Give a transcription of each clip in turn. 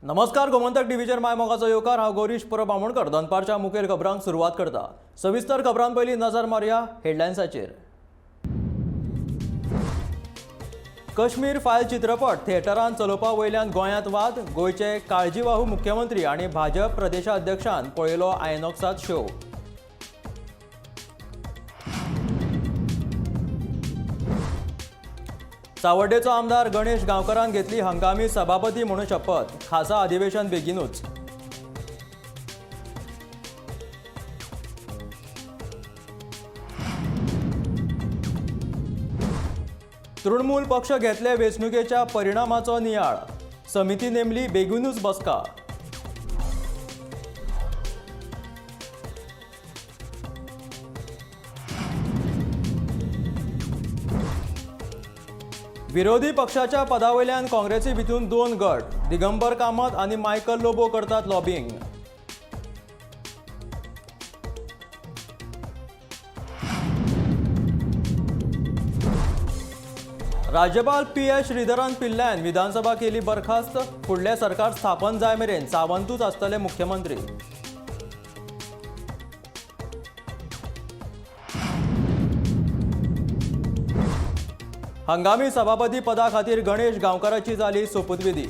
नमस्कार, गोमंतक टीव्हीचेर my मोगाचो येवकार. हांव गौरीश परब आमोणकर दनपारच्या मुखेल खबरांक सुरवात करता. सविस्तर खबरां पयलीं नजर मारुया हेडलायन्साचेर. कश्मीर फायल चित्रपट थिएटरांत चलोवपा वयल्यान गोंयांत वाद. गोंयचे काळजीवाहू मुख्यमंत्री आनी भाजप प्रदेशाध्यक्षान पळयलो आयनॉक्सांत शो. सावड्डेचो आमदार गणेश गांवकारान घेतली हंगामी सभापती म्हणून शपथ. खासा अधिवेशन बेगिनूच. तृणमूल पक्ष घेतले वेंचणुकेच्या परिणामाचो नियाळ. समिती नेमली, बेगीनूच बसका. विरोधी पक्षाच्या पदावयल्यान काँग्रेसी भितून दोन गट. दिगंबर कामत आनी मायकल लोबो करतात लॉबिंग. राज्यपाल पी एस श्रीधरन पिल्लयान विधानसभा केली बरखास्त. फुडलें सरकार स्थापन जाय मेरेन सावंतूच आसतले मुख्यमंत्री. हंगामी सभापती पदा खातीर गणेश गांवकाराची जाली सोपूतविधी.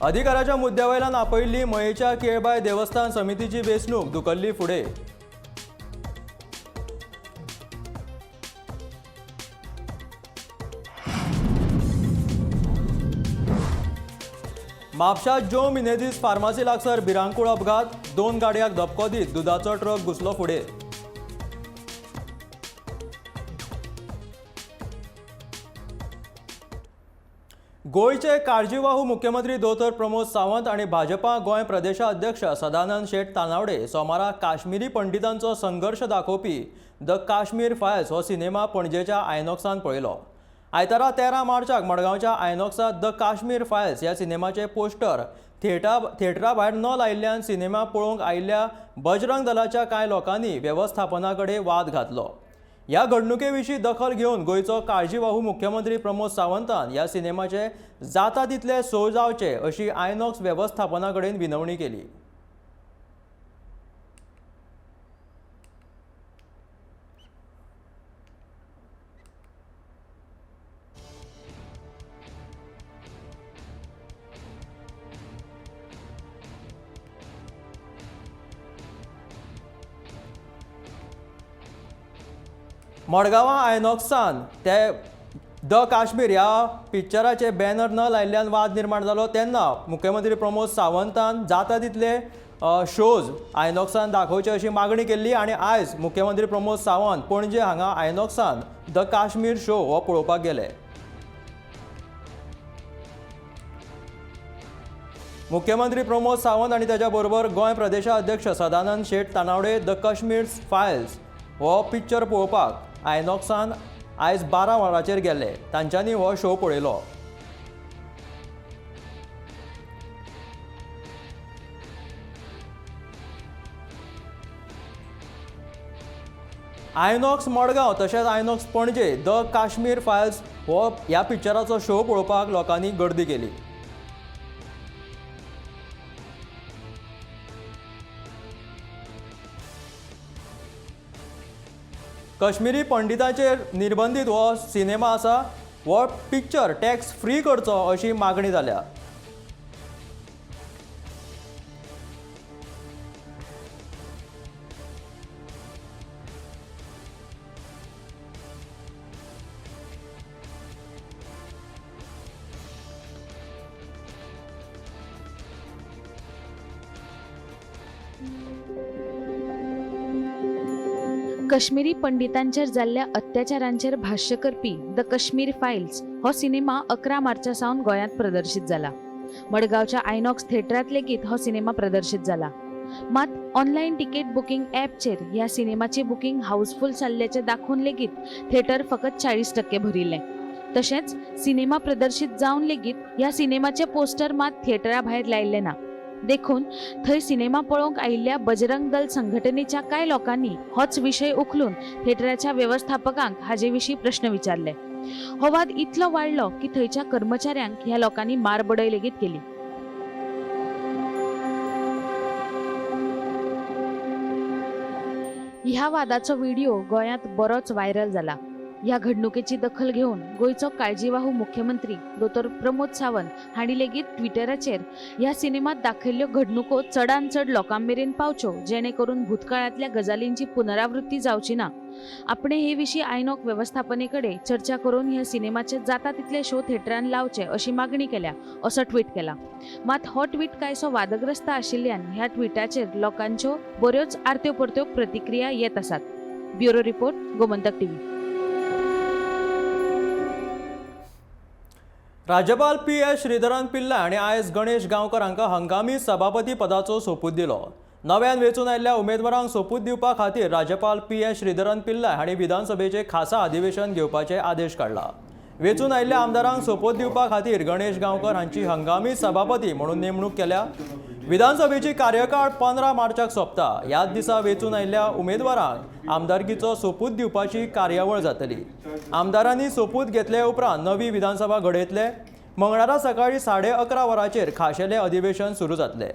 अधिकाराच्या मुद्द्यावयल्यान आपयल्ली मयेच्या केळबाय देवस्थान समितीची वेंचणूक धुकल्ली फुडें. म्हापशा ज्यो मिनेझीस फार्मासी लागसर भिरांकूळ अपघात. दोन गाडयांक धपको दीत दुदाचो ट्रक घुसलो फुडें. गोंयचे काळजीवाहू मुख्यमंत्री दोतोर प्रमोद सावंत आनी भाजपा गोंय प्रदेशाध्यक्ष सदानंद शेट तानावडे सोमारा काश्मीरी पंडितांचो संघर्श दाखोवपी the Kashmir files हो सिनेमा पणजेच्या आयनॉक्सान पळयलो. आयतारा 13 मार्चाक मडगांवच्या आयनॉक्सात the Kashmir files ह्या सिनेमाचे पोस्टर थिएटरा भायर न लायिल्ल्यान सिनेमा पळोवंक आयिल्ल्या बजरंग दलाच्या कांय लोकांनी वेवस्थापना कडेन वाद घातलो. ह्या घडणुके विशीं दखल घेवन गोंयचो काळजीवाहू मुख्यमंत्री प्रमोद सावंतान ह्या सिनेमाचे जाता तितले सो जावचे अशी आयनॉक्स वेवस्थापना कडेन विनवणी केली. मडगांवां आयनॉक्सान ते the Kashmir ह्या पिक्चराचे बॅनर न लायिल्ल्यान वाद निर्माण जालो तेन्ना मुख्यमंत्री प्रमोद सावंतान जाता तितले शोज आयनॉक्सान दाखोवचे अशी मागणी केल्ली आनी आयज मुख्यमंत्री प्रमोद सावंत पणजे हांगा आयनॉक्सान the Kashmir show हो पळोवपाक गेले. मुख्यमंत्री प्रमोद सावंत आनी ताच्या बरोबर गोंय प्रदेशाध्यक्ष Sadanand Shet Tanavade the Kashmir files हो पिक्चर पळोवपाक आयनॉक्सान आयज 12 वरांचेर गेले. तांच्यांनी हो शो पळयलो. आयनॉक्स मडगांव तशेंच INOX Panaji the Kashmir files हो ह्या पिक्चराचो शो पळोवपाक लोकांनी गर्दी केली. कश्मीरी पंडितांचेर निर्बंधीत हो सिनेमा आसा. हो पिक्चर टॅक्स फ्री करचो अशी मागणी जाल्या. कश्मीरी पंडितांचेर जाल्ल्या अत्याचारांचेर भाश्य करपी the Kashmir files हो सिनेमा 11 मार्चा सावन गोंयांत प्रदर्शीत जाला. मडगांवच्या आयनॉक्स थिएटरांत लेगीत हो सिनेमा प्रदर्शीत जाला. मात ऑनलायन तिकेट बुकींग ॲपचेर ह्या सिनेमाची बुकींग हाऊसफुल जाल्ल्याचें दाखोवन लेगीत थिएटर फकत 40% भरिल्लें. तशेंच सिनेमा प्रदर्शीत जावन लेगीत ह्या सिनेमाचे पोस्टर मात थिएटरा भायर लायिल्लें ना. देखून थंय सिनेमा पळोवंक आयिल्ल्या बजरंग दल संघटनेच्या कांय लोकांनी होच विशय उखलून थिएटराच्या वेवस्थापकांक हाजे विशीं प्रश्न विचारले. हो वाद इतलो वाडलो की थंयच्या कर्मचाऱ्यांक ह्या लोकांनी मारबडय लेगीत केली. ह्या वादाचो व्हिडिओ गोंयांत बरोच व्हायरल जाला. ह्या घडणुकेची दखल घेवन गोंयचो काळजीवाहू मुख्यमंत्री दोतोर प्रमोद सावंत हांणी लेगीत ट्विटराचेर ह्या सिनेमात दाखयल्ल्यो घडणुको चडान चड लोकां मेरेन पावच्यो जेणे करून भूतकाळांतल्या गजालींची पुनरावृत्ती जावची ना. आपणे हे विशीं आयनॉक वेवस्थापने कडेन चर्चा करून ह्या सिनेमाचे जाता तितले शो थिएटरान लावचे अशी मागणी केल्या असो ट्वीट केला. मात हो ट्वीट कांयसो वादग्रस्त आशिल्ल्यान ह्या ट्विटाचेर लोकांच्यो बऱ्योच आरत्यो परत्यो प्रतिक्रिया येत आसात. Bureau report, Gomantak TV. राज्यपाल पी एस श्रीधरन पिल्लय हांणी आयज गणेश गांवकर हांकां हंगामी सभापती पदाचो सोपूत दिलो. नव्यान वेंचून आयिल्ल्या उमेदवारांक सोपूत दिवपा खातीर राज्यपाल पी एस श्रीधरन पिल्लय हांणी विधानसभेचें खासा अधिवेशन घेवपाचे आदेश काडला. वेंचून आयिल्ल्या आमदारांक सोपूत दिवपा खातीर गणेश गांवकर हांची हंगामी सभापती म्हणून नेमणूक केल्या. विधानसभेची कार्यकाळ 15 मार्चाक सोंपता. ह्याच दिसा वेंचून आयिल्ल्या उमेदवारांक आमदारकीचो सोपूत दिवपाची कार्यावळ जातली. आमदारांनी सोपूत घेतले उपरांत नवी विधानसभा घडयतले. मंगळारा सकाळीं 11:30 वरांचेर खाशेलें अधिवेशन सुरू जातलें.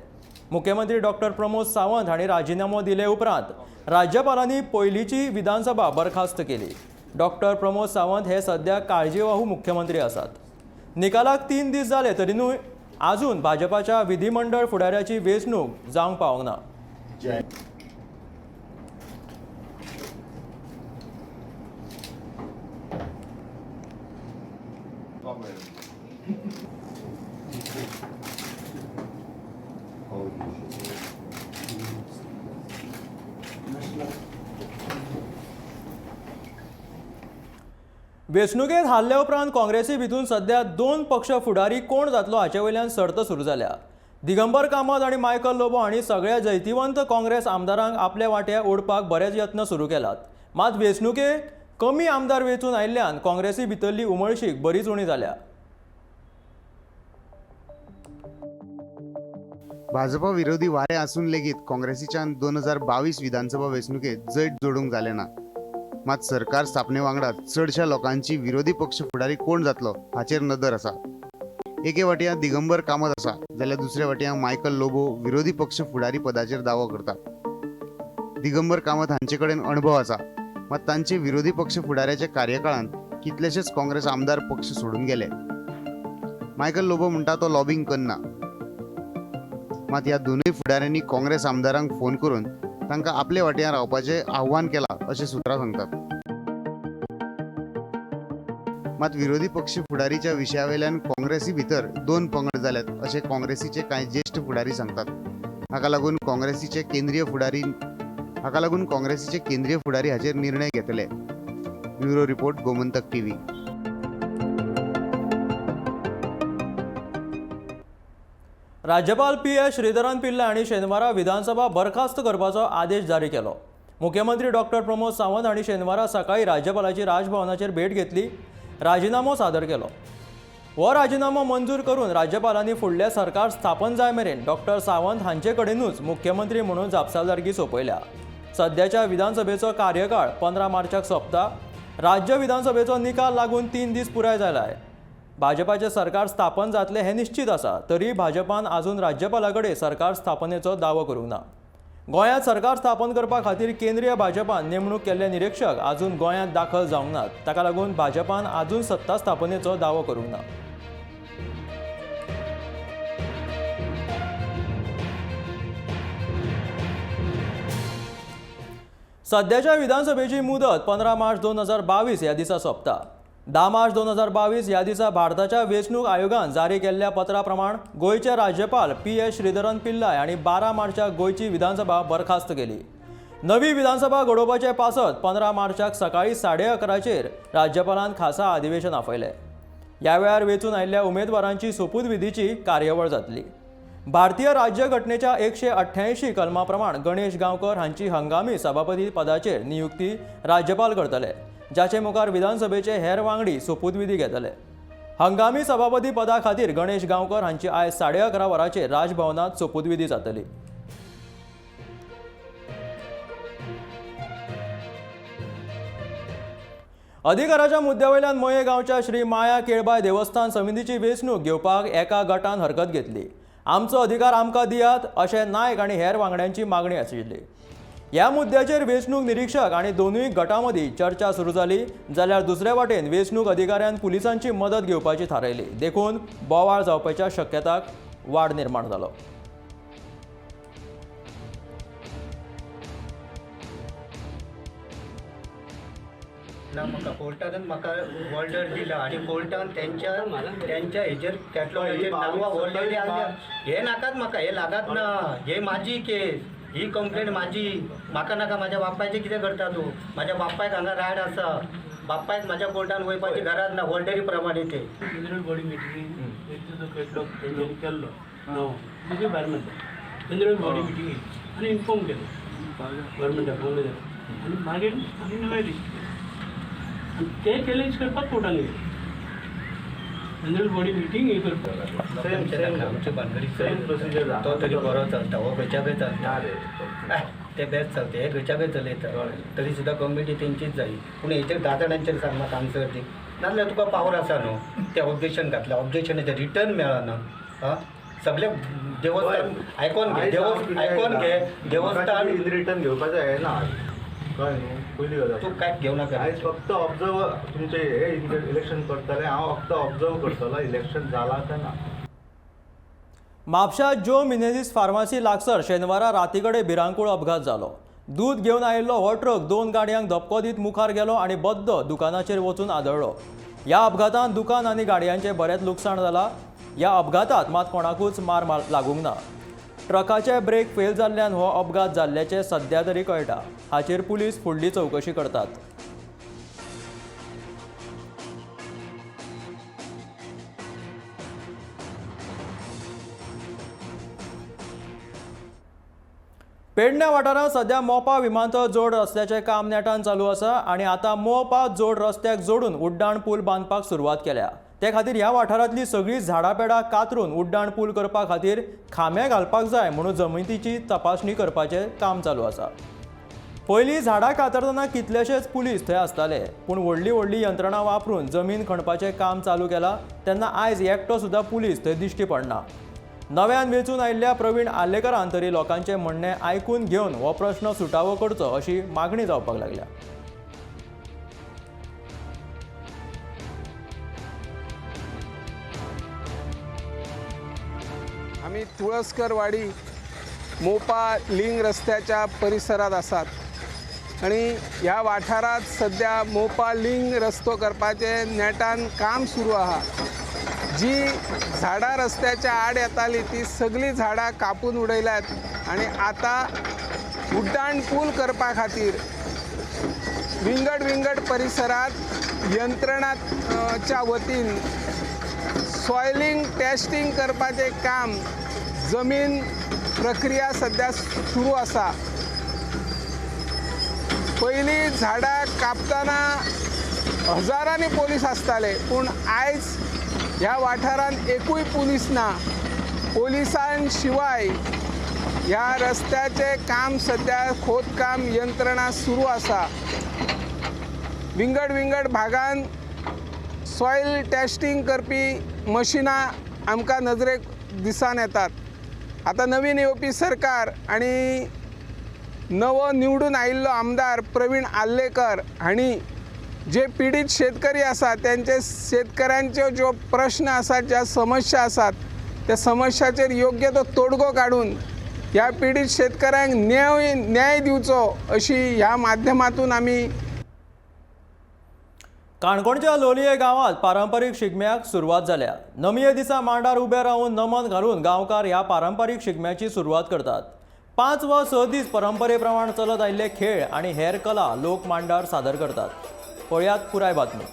मुख्यमंत्री डॉक्टर प्रमोद सावंत हांणी राजिनामो दिले उपरांत राज्यपालांनी पयलींची विधानसभा बरखास्त केली. डॉक्टर प्रमोद सावंत हे सध्या काळजीवाहू मुख्यमंत्री आसात. निकालाक 3 दीस जाले तरी न्हय आजून भाजपाच्या विधिमंडळ फुडाऱ्याची वेंचणूक जावंक पावंक ना. वेंचणुकेंत हारल्या उपरांत काँग्रेसी भितून सध्या 2 पक्ष फुडारी कोण जातलो हाचे वयल्यान सर्त सुरू जाल्या. दिगंबर कामत आनी मायकल लोबो हांणी सगळ्या जैतिवंत काँग्रेस आमदारांक आपल्या वांट्या ओडपाक बरेच यत्न सुरू केलात. मात वेंचणुकेक कमी आमदार वेंचून आयिल्ल्यान काँग्रेसी भितरली उमळशीक बरीच उणी जाल्या. भाजपा विरोधी वारें आसून लेगीत काँग्रेसीच्यान 2022 विधानसभा वेंचणुकेंत जैत जोडूंक जालें ना. मात सरकार स्थापने वांगडा चडशा लोकांची विरोधी पक्ष फुडारी कोण जातलो हाचेर नदर आसा. एके वाटयां दिगंबर कामत आसा जाल्यार दुसऱ्या वाटयां मायकल लोबो विरोधी पक्ष फुडारी पदाचेर दावो करता. दिगंबर कामत हांचे कडेन अणभव आसा, मात तांचे विरोधी पक्ष फुडाऱ्याच्या कार्यकाळांत कितलेशेच काँग्रेस आमदार पक्ष सोडून गेले. मायकल लोबो म्हणटा तो लॉबिंग करना. मात ह्या दोनूय फुडाऱ्यांनी काँग्रेस आमदारांक फोन करून तांकां आपले वाटयां रावपाचें आव्हान केलां अशें सुत्रां सांगतात. मात विरोधी पक्ष फुडारीच्या विशयावेल्यान काँग्रेसी भितर 2 पंगड जाल्यात अशें काँग्रेसीचे कांय ज्येश्ठ फुडारी सांगतात. हाका लागून काँग्रेसीचे केंद्रीय फुडारी हाचेर निर्णय घेतले. Bureau report, Gomantak TV. राज्यपाल पी एस श्रीधरन पिल्लय हांणी शेनवारा विधानसभा बरखास्त करपाचो आदेश जारी केलो. मुख्यमंत्री डॉक्टर प्रमोद सावंत हांणी शेनवारा सकाळीं राज्यपालाची राजभवनाचेर भेट घेतली. राजिनामो सादर केलो. हो राजिनामो मंजूर करून राज्यपालांनी फुडलें सरकार स्थापन जाय मेरेन डॉक्टर सावंत हांचे कडेनूच मुख्यमंत्री म्हणून जापसालदारकी सोंपयल्या. सध्याच्या विधानसभेचो कार्यकाळ 15 मार्चाक सोंपता. राज्य विधानसभेचो निकाल लागून 3 दीस पुराय जाला. भाजपाचें सरकार स्थापन जातलें हें निश्चित आसा, तरी भाजपान आजून राज्यपाला कडेन सरकार स्थापनेचो दावो करूंक ना. गोंयांत सरकार स्थापन करपा खातीर केंद्रीय भाजपान नेमणूक केल्ले निरीक्षक आजून गोंयांत दाखल जावंक नात. ताका लागून भाजपान आजून सत्ता स्थापनेचो दावो करूंक ना. सध्याच्या विधानसभेची मुदत 15 मार्च 2022 ह्या दिसा सोंपता. 10 मार्च 2022 ह्या दिसा भारताच्या वेंचणूक आयोगान जारी केल्ल्या पत्रा प्रमाण गोंयचे राज्यपाल पी एस श्रीधरन पिल्लय हांणी 12 मार्चाक गोंयची विधानसभा बरखास्त केली. नवी विधानसभा घडोवपाचे पासत 15 मार्चाक सकाळीं 11:30 राज्यपालान खासा अधिवेशन आपयलें. ह्या वेळार वेंचून आयिल्ल्या उमेदवारांची सोपूतविधीची कार्यावळ जातली. भारतीय राज्यघटनेच्या 188 कलमा प्रमाण गणेश गांवकर हांची हंगामी सभापती पदाचेर नियुक्ती राज्यपाल करतले, जाचे मुखार विधानसभेचे हेर वांगडी सोपूतविधी घेतले. हंगामी सभापती पदा खातीर गणेश गांवकर हांची आयज 11:30 वरांचेर राजभवनात सोपूतविधी जातली. अधिकाराच्या मुद्द्यावयल्यान मये गांवच्या श्री माया केळबाय देवस्थान समितीची वेंचणूक घेवपाक एका गटान हरकत घेतली. आमचो अधिकार आमकां दियात अशें नायक आनी हेर वांगड्यांची मागणी आशिल्ली. ह्या मुद्द्याचेर वेंचणूक निरीक्षक आनी दोनूय गटां मदीं चर्चा सुरू जाली, जाल्यार दुसरे वाटेन वेंचणूक अधिकाऱ्यान पुलिसांची मदत घेवपाची थारायली. देखून बोवाळ जावपाच्या शक्यताक वाड निर्माण जालो. ना म्हाका कोर्टानच म्हाका ऑर्डर दिला आनी कोर्टान तेंच्या तेंच्या हेजेर कॅटलॉगाचेर नांवां ऑलरेडी आसल्या. हे नाकात म्हाका, हे लागात ना, हे म्हाजी केस, ही कंप्लेन म्हाजी, म्हाका नाका. म्हाज्या बापायचें कितें करता तूं? म्हाज्या बापायक हांगा रायड आसा, बापायक म्हाज्या कोर्टान वयपाची गरज ना, ऑर्डरी प्रमाणे ते जनरल बॉडी मिटिंगेन एक जो कॅटलॉग तेंच्यांनी केल्लो नांव भायर म्हणटा जनरल बॉडी मिटिंगेन आनी इन्फॉर्म केलो गव्हर्मेंटाक फोन आनी मागीर आमी नवें लिस्ट केलें आनी ते चॅलेंज करपाक कोर्टान गेले. जनरल बॉडी मिटींग हे करपाक आमचे भानगडी सेम प्रोसिजर, तो तरी बरो चलता, हो खंयच्याकय चलता, ते बेस्ट चलता, हे खंयच्याकय चलयता, तरी सुद्दां कमिटी तेंचीच जाय. पूण हेचेर 10 जाणांचेर सांग म्हाका आन्सर दी, नाजाल्यार तुका पावर आसा न्हू. ते ऑब्जेक्शन घातलें, ऑब्जेक्शनाचें रिटर्न मेळना. आं, सगळे देवस्थान आयकोन घे, आयकोन घे, देवस्थान रिटर्न घेवपाचें हें ना, कळ्ळें न्हू? पयली गजाल तूं कांयच घेवं नाका. आयज फक्त ऑब्जर्व तुमचें हे इलेक्शन करतलें, हांव फक्त ऑब्जर्व करतलो इलेक्शन जालां काय ना. म्हापशा ज्यो मिनेझीस फार्मासी लागसर शेनवारा राती कडेन भिरांकूळ अपघात जालो. दूद घेवन आयिल्लो हो ट्रक 2 गाडयांक धपको दीत मुखार गेलो आनी बद्द दुकानाचेर वचून आदळ्ळो. ह्या अपघातांत दुकान आनी गाडयांचें बरेंच लुकसाण जालां. ह्या अपघातांत मात कोणाकूच मार लागूंक ना. ट्रकाचे ब्रेक फेल जाल्ल्यान हो अपघात जाल्ल्याचें सद्या तरी कळटा. हाचेर पुलीस फुडली चवकशी करतात. पेडण्या वाठारांत सध्या मोपा विमानतळ जोड रस्त्याचें काम नेटान चालू आसा आनी आतां मोपा जोड रस्त्याक जोडून उड्डाण पूल बांदपाक सुरवात केल्या. ते खातीर ह्या वाठारांतली सगळीं झाडां पेडां कातरून उड्डाण पूल करपा खातीर खांबे घालपाक जाय म्हणून जमिनीची तपासणी करपाचें काम चालू आसा. पयलीं झाडां कातरतना कितलेशेच पुलीस थंय आसताले, पूण व्हडलीं व्हडलीं यंत्रणां वापरून जमीन खणपाचें काम चालू केलां तेन्ना आयज एकटो सुद्दां पुलीस थंय दिश्टी पडना. नव्यान वेंचून आयिल्ल्या प्रवीण आर्लेकरान तरी लोकांचें म्हणणें आयकून घेवन हो प्रश्न सुटावो करचो अशी मागणी जावपाक लागल्या. आमी तुळसकरवाडी मोपा लिंग रस्त्याच्या परिसरात आसात आनी ह्या वाठारांत सद्या मोपा लिंग रस्तो करपाचें नेटान काम सुरू आहा. जी झाडां रस्त्याच्या आड येताली ती सगळीं झाडां कापून उडयल्यात आनी आतां उड्डाण पूल करपा खातीर विंगड विंगड परिसरांत यंत्रणाच्या वतीन सॉयलिंग टेस्टिंग करपाचें काम जमीन प्रक्रिया सद्या सुरू आसा. पयलीं झाडां कापतना हजारांनी पोलीस आसताले, पूण आयज ह्या वाठारांत एकूय पुलीस ना. पोलिसां शिवाय ह्या रस्त्याचें काम सद्या खोदकाम यंत्रणा सुरू आसा. विंगड विंगड भागांत सॉयल टेस्टिंग करपी मशिनां आमकां नजरेक दिसान येतात. आतां नवीन येवपी सरकार आनी नवो निवडून आयिल्लो आमदार प्रवीण आर्लेकर हांणी जे पिडीत शेतकरी आसा त्यांचे शेतकऱ्यांच्यो ज्यो प्रश्न आसात, ज्या समस्या आसात त्या समस्याचेर योग्य तो तोडगो काडून ह्या पिडीत शेतकऱ्यांक न्याय दिवचो अशी ह्या माध्यमातून आमी काणकोणच्या लोलये गांवांत पारंपरीक शिगम्याक सुरवात जाल्या. नमये दिसा मांडार उबे रावन नमन घालून गांवकार ह्या पारंपरीक शिगम्याची सुरवात करतात. 5 वा 6 दीस परंपरे प्रमाण चलत आयिल्ले खेळ आनी हेर कला लोक मांडार सादर करतात. पळयात पुराय बातमी.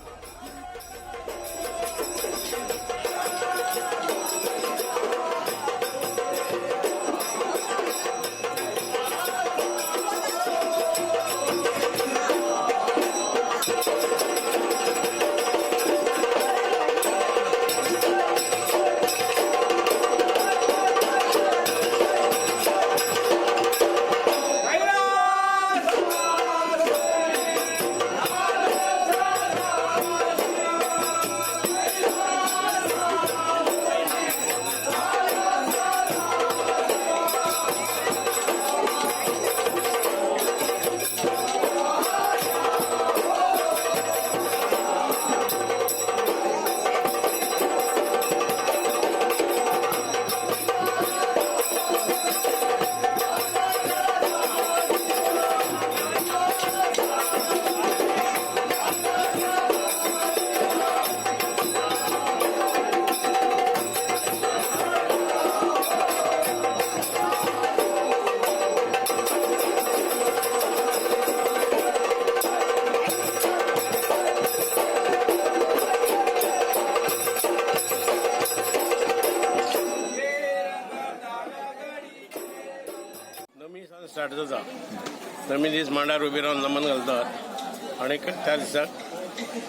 स्टार्ट जाता. नमी दीस मांडार उबी रावन नमन घालतात आनी त्या दिसाक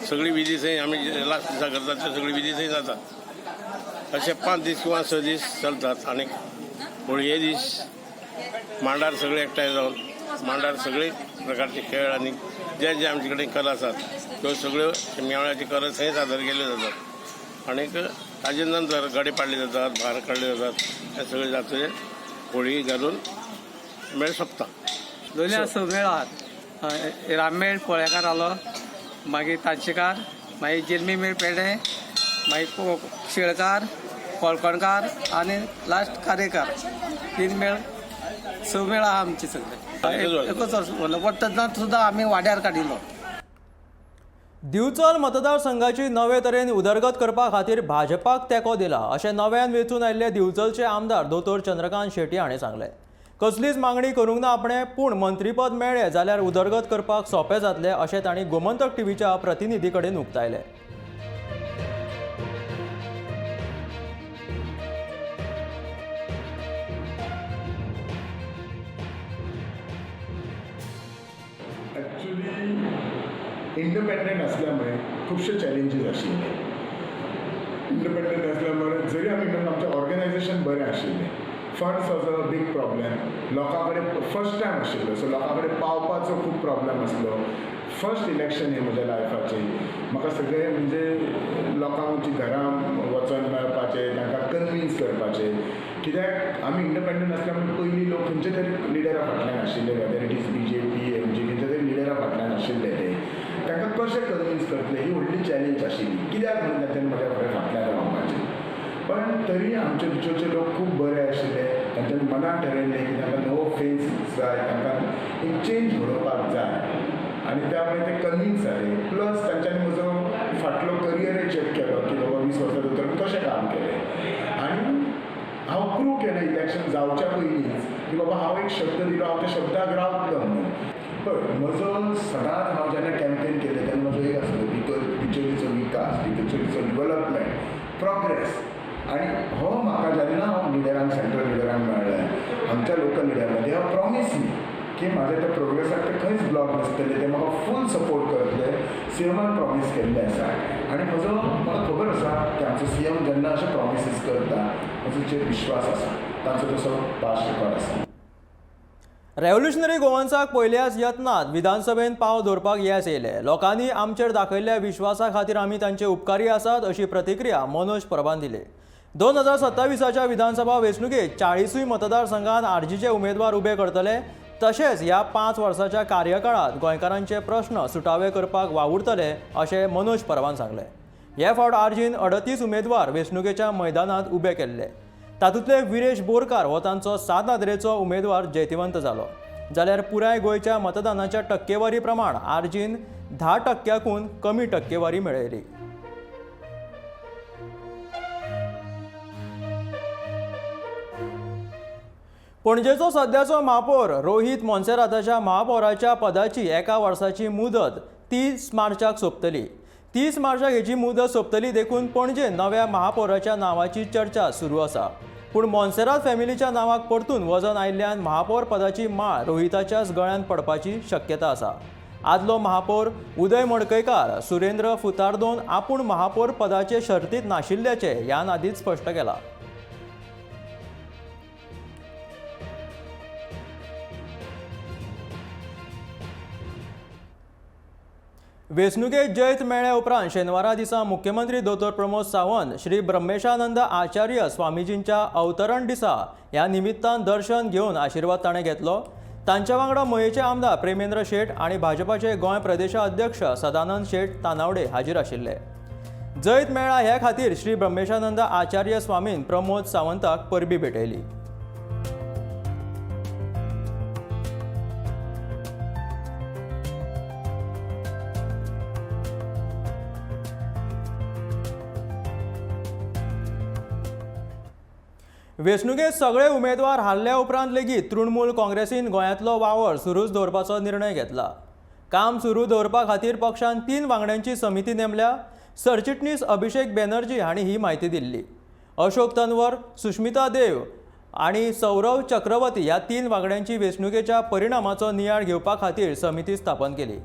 सगळी विधी थंय आमी लास्ट दिसा करतात त्यो सगळी विधी थंय जातात. अशे 5 दीस किंवा 6 दीस चलतात आनी होळये दीस मांडार सगळे एकठांय जावन मांडार सगळे प्रकारचे खेळ आनी जे जे आमचे कडेन कला आसात त्यो सगळ्यो मेळाची कला थंय सादर केल्यो जातात आनीक ताजे नंतर गडे पाडले जातात, भार काडले जातात, हे सगळे जातकीर होळी घालून मेळ सोंपता. दोन्ही आसा मेळ आहात. राममेळ पोळेकार आलो, मागीर तांचेकार, मागीर जिलमी मेळ पेडे, मागीर शेळकार, कोळकणकार आनी लास्ट कारेकार. 3 मेळ 6 मेळ आहा आमचे सगळे. एकच वर्स उरलो पण तेन्ना सुद्दां आमी वाड्यार काडिल्लो. दिवचल मतदारसंघाची नवे तरेन उदरगत करपा खातीर भाजपाक तेंको दिला अशें नव्यान वेंचून आयिल्ले दिवचलचे आमदार दोतोर चंद्रकांत शेट्ये हांणी सांगलें. कसलीच मागणी करूंक ना आपणें, पूण मंत्रीपद मेळ्ळें जाल्यार उदरगत करपाक सोंपें जातलें अशें तांणी गोमंतक टीव्हीच्या प्रतिनिधी कडेन उक्तायलें. इंडिपेंडंट असल्यामुळे खुबशे चॅलेंजीस आशिल्ले. इंडिपेंडंट असल्यामुळे जरी आमी म्हणून आमचें ऑर्गनायझेशन बरें आशिल्लें, funds was a big problem. लोकां कडेन फर्स्ट टायम आशिल्लो, सो लोकां कडेन पावपाचो खूब प्रॉब्लेम आसलो. फर्स्ट इलेक्शन हें म्हज्या लायफाचें. म्हाका सगळें म्हणजे लोकांक घरां वचोन मेळपाचें, तांकां कन्विन्स करपाचें, कित्याक आमी इंडिपेंडंट आसल्यामुळे पयलीं लोक खंयच्या तरी लिडरा फाटल्यान आशिल्ले, whether it is BJP, MG, खंयच्या तरी लिडरा फाटल्यान आशिल्ले ते. तांकां कशें कन्विन्स करतले ही व्हडली चॅलेंज आशिल्ली, कित्याक म्हणून तांच्यानी म्हज्या फुडें फाटल्यान रावपाचें. पण तरी आमचे दिवचलचे लोक खूब बरे आशिल्ले. तांच्यानी मनान ठरयल्लें की तांकां नवो फेस जाय, तांकां एक चेंज घडोवपाक जाय आनी त्यामुळे ते कन्विन्स जाले. प्लस तांच्यांनी म्हजो फाटलो करियरय चॅक केलो की बाबा 20 वर्सां भितर कशें काम केलें आनी हांव प्रूव केलें इलेक्शन जावच्या पयलींच की बाबा हांव एक शब्द दिलो, हांव त्या शब्दाक रावतलो म्हणून. पळय म्हजो सदांच हांव जेन्ना कॅम्पेन केलें तेन्ना म्हजो एक आसलो बिचोलीचो विकास, बिचोलीचो डिवलपमेंट, प्रोग्रेस. आनी हो म्हाका जेन्ना हांव लिडरांक, सेंट्रल लिडरांक मेळ्ळें, आमच्या लोकल लिडरांक, they have promise मी की म्हाज्या त्या प्रोग्रेसाक ते खंयच ब्लॉक नासतले, ते म्हाका फूल सपोर्ट करतले. सीएमान प्रॉमीस केल्लें आसा आनी म्हजो म्हाका खबर आसा की आमचो सीएम जेन्ना अशे प्रॉमिसीस करता म्हजो चेर विश्वास आसा, तांचो तसो पास्ट रिकॉर्ड आसा. रेव्होल्युशनरी गोवन्साक पयल्याच यत्नांत विधानसभेन पाव दवरपाक येस येयलें. लोकांनी आमचेर दाखयल्ल्या विश्वासा खातीर आमी तांचे उपकारी आसात अशी प्रतिक्रिया मनोज परबान दिली. 2027च्या विधानसभा वेंचणुकेत 40 मतदारसंघात आरजीचे उमेदवार उबे करतले, तशेंच ह्या 5 वर्साच्या कार्यकाळांत गोंयकारांचे प्रश्न सुटावे करपाक वावुरतले अशें मनोज परबान सांगलें. हे फावट आरजीन 38 उमेदवार वेंचणुकेच्या मैदानांत उबे केल्ले. तातूंतले विरेश बोरकार हो तांचो 7 आदरेचो उमेदवार जैतिवंत जालो. जाल्यार पुराय गोंयच्या मतदानाच्या टक्केवारी प्रमाण आरजीन 10% कमी टक्केवारी मेळयली. पणजेचो सद्याचो महापौर रोहित मोन्सेराताच्या महापौराच्या पदाची 1 वर्साची मुदत 30 मार्चाक सोंपतली. 30 मार्चाक हेची मुदत सोंपतली देखून पणजे नव्या महापौराच्या नांवाची चर्चा सुरू आसा. पूण मोन्सेरात फॅमिलीच्या नांवाक परतून वजन आयिल्ल्यान महापौर पदाची माळ रोहिताच्याच गळ्यांत पडपाची शक्यता आसा. आदलो महापौर उदय मडकयकार सुरेंद्र फुतारदोन आपूण महापौर पदाचे शर्तीत नाशिल्ल्याचें ह्यान आदींच स्पश्ट केलां. वेंचणुकेत जैत मेळ्ळ्या उपरांत शेनवारा दिसा मुख्यमंत्री दोतोर प्रमोद सावंत श्री ब्रह्मेशानंद आचार्य स्वामीजींच्या अवतरण दिसा ह्या निमित्तान दर्शन घेवन आशिर्वाद ताणें घेतलो. तांच्या वांगडा मयेचे आमदार प्रेमेंद्र शेट आनी भाजपाचे गोंय प्रदेशाध्यक्ष सदानंद शेट तानावडे हाजीर आशिल्ले. जैत मेळ्ळा हे खातीर श्री ब्रह्मेशानंद आचार्य स्वामीन प्रमोद सावंताक परबी भेटयली. वेंचणुकेत सगळे उमेदवार हारल्या उपरांत लेगीत तृणमूल काँग्रेसीन गोंयांतलो वावर सुरूच दवरपाचो निर्णय घेतला. काम सुरू दवरपा खातीर पक्षान 3 वांगड्यांची समिती नेमल्या. सरचिटणीस अभिषेक बॅनर्जी हांणी ही म्हायती दिल्ली. अशोक तन्वर, सुष्मिता देव आनी सौरव चक्रवर्ती ह्या 3 वांगड्यांची वेंचणुकेच्या परिणामाचो नियाळ घेवपा खातीर समिती स्थापन केली.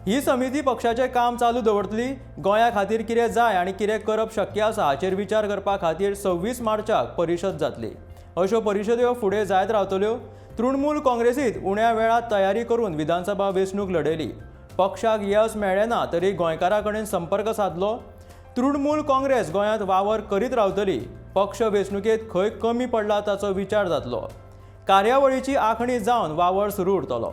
ही समिती पक्षाचें काम चालू दवरतली. गोंया खातीर कितें जाय आनी कितें करप शक्य आसा हाचेर विचार करपा खातीर 26 मार्चाक परिशद जातली. अश्यो परिशद्यो फुडें जायत रावतल्यो. तृणमूल काँग्रेसीत उण्या वेळात तयारी करून विधानसभा वेंचणूक लढयली. पक्षाक येस मेळ्ळें ना तरी गोंयकारां कडेन संपर्क सादलो. तृणमूल काँग्रेस गोंयांत वावर करीत रावतली. पक्ष वेंचणुकेंत खंय कमी पडला ताचो विचार जातलो. कार्यावळीची आंखणी जावन वावर सुरू उरतलो.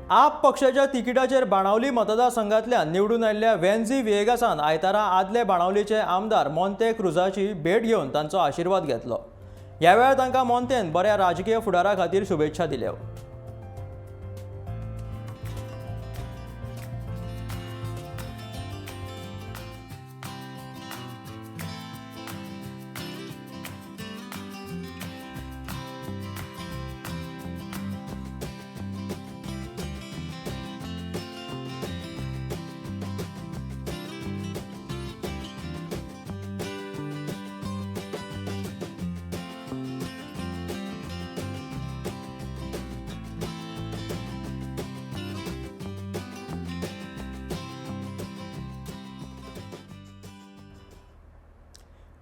आप पक्षाच्या तिकिटाचेर बाणावली मतदारसंघातल्यान निवडून आयिल्ल्या वेन्झी व्हिएगासान आयतारा आदले बाणावलीचे आमदार मोंते क्रुजाची भेट घेवन तांचो आशिर्वाद घेतलो. ह्या वेळार तांकां मोंतेन बऱ्या राजकीय फुडारा खातीर शुभेच्छा दिल्यो.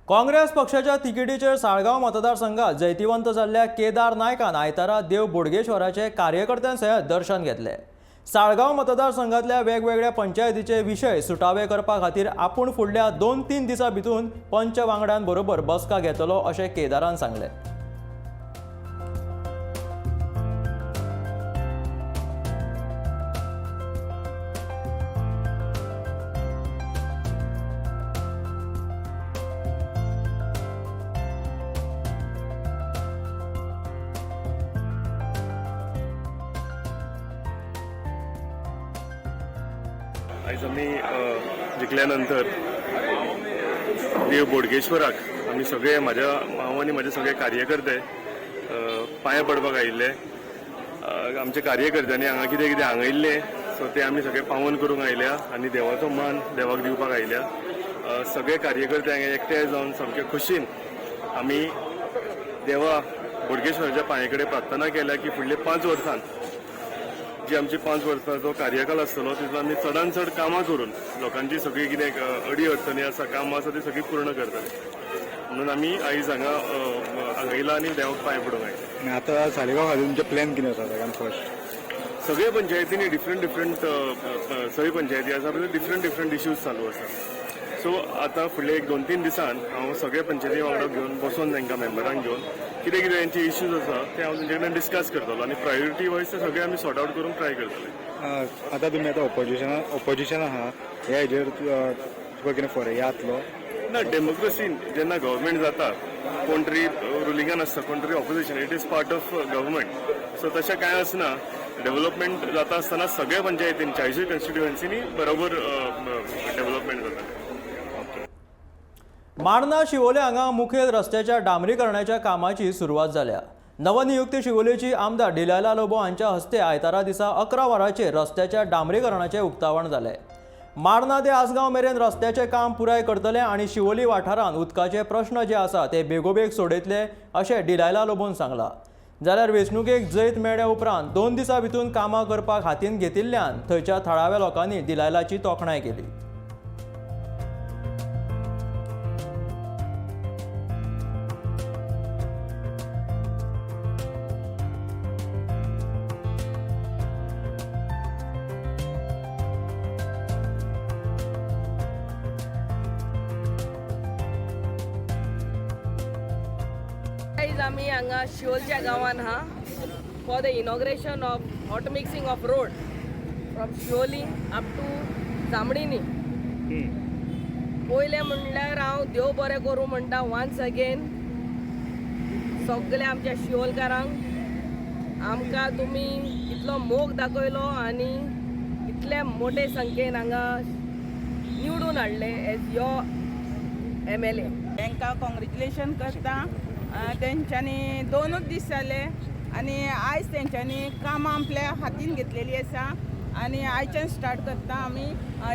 काँग्रेस पक्षाच्या तिकेटीचेर साळगांव मतदारसंघात जैतिवंत जाल्ल्या केदार नायकान आयतारा देव बोडगेश्वराचे कार्यकर्त्यां सयत दर्शन घेतले. साळगांव मतदारसंघातल्या वेगवेगळ्या पंचायतीचे विशय सुटावे करपा खातीर आपूण फुडल्या 2-3 दिसां भितून पंच वांगड्यांबरोबर बसका घेतलो अशें केदारान सांगलें. आयज आमी जिखल्या नंतर देव बोडगेश्वराक आमी सगळे म्हाज्या हांव आनी म्हाजे सगळे कार्यकर्ते पांया पडपाक आयिल्ले. आमच्या कार्यकर्त्यांनी हांगा कितें कितें हांगयल्लें सो ते आमी सगळे पावन करूंक आयल्या आनी देवाचो मान देवाक दिवपाक आयल्या. सगळे कार्यकर्ते हांगा एकठांय जावन सामके खोशीन आमी देवा बोडगेश्वराच्या पांये कडेन प्रार्थना केल्या की फुडले 5 वर्सां जी आमची 5 वर्सांचो कार्यकाल आसतलो तितून आमी चडान चड कामां करून लोकांची सगळी कितें अडी अडचणी आसा कामां आसा ती सगळी पूर्ण करतले म्हणून आमी आयज हांगा हांगा येयला आनी देवाक पांय पडूंक आयले. आतां सालिगांव खातीर तुमचें प्लॅन कितें आसा सगळ्यान फर्स्ट? सगळे पंचायतींनी डिफरंट डिफरंट सगळी पंचायती आसा डिफरंट डिफरंट इश्यूज चालू आसा. सो आतां फुडले 1-2-3 दिसान हांव सगळे पंचायती वांगडा घेवन बसोन तांकां मेंबरांक घेवन कितें कितें तेंचे इश्यूज आसा ते हांव तेंचे कडेन डिस्कस करतलो आनी प्रायोरिटी वायज ते सगळे आमी सॉर्ट आवट करूंक ट्राय करतले. आतां तुमी आतां ऑपोजिशन आहा ह्या हेजेर तुका कितें फरक जातलो? ना, डेमोक्रेसीन जेन्ना गव्हर्मेंट जाता कोण तरी रुलिंगान आसता कोण तरी opposition, it is part of government. So तशें कांय आसना. डेव्हलपमेंट जाता आसतना सगळ्या पंचायतीन 40 कॉन्स्टिट्युएन्सीनी बरोबर डेव्हलपमेंट जाता. मार्ना शिवोले हांगा मुखेल रस्त्याच्या डांबरीकरणाच्या कामाची सुरवात जाल्या. नवनियुक्त शिवोलेची आमदार डिलायला लोबो हांच्या हस्ते आयतारा दिसा 11 वरांचेर रस्त्याच्या डांबरीकरणाचें उक्तावण जालें. मार्ना ते आसगांव मेरेन रस्त्याचें काम पुराय करतले आनी शिवोली वाठारांत उदकाचे प्रश्न जे आसा ते बेगोबेग सोडयतले अशें डिलायला लोबोन सांगलां. जाल्यार वेंचणुकेक जैत मेळ्ळ्या उपरांत 2 दिसां भितून कामां करपाक हातीन घेतिल्ल्यान थंयच्या थळाव्या लोकांनी डिलायलाची तोखणाय केली. आमी हांगा शिवोलच्या गांवान हा for the inauguration of hot mixing of road from Siolim up to जांबडिनी. पयलें म्हणल्यार हांव देव बरें करूं म्हणटा वन्स अगेन सगल्या आमच्या शिवोलकारांक, आमकां तुमी इतलो मोग दाखयलो आनी इतले मोठे संख्येन हांगा निवडून हाडले एज your MLA. तांकां कॉंग्रेच्युलेशन करता. तेंच्यांनी 2 दीस जाले आनी आयज तेंच्यांनी कामां आपल्या हातीन घेतलेली आसा आनी आयच्यान स्टार्ट करता आमी.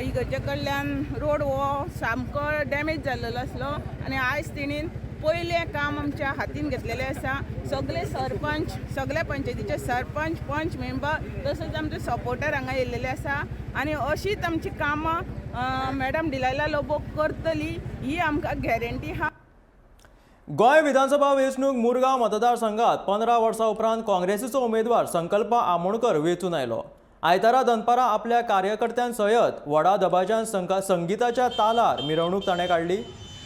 इगर्जे कडल्यान रोड हो सामको डॅमेज जाल्लेलो आसलो आनी आयज तेणीन पयलें काम आमच्या हातीन घेतलेलें आसा. सगळे सरपंच, सगळ्या पंचायतीचे सरपंच, पंच मेंबर तसोच आमचे सपोर्टर हांगा येयल्लेले आसा आनी अशीच आमची कामां मॅडम डिलायला लोबो करतली ही आमकां गॅरंटी आहा. गोंय विधानसभा वेंचणूक मुरगांव मतदारसंघात 15 वर्सां उपरांत काँग्रेसीचो उमेदवार संकल्प आमोणकर वेंचून आयलो. आयतारा दनपारां आपल्या कार्यकर्त्यां सयत व्हडा दबाज्यान संगीताच्या तालार मिरवणूक ताणें काडली.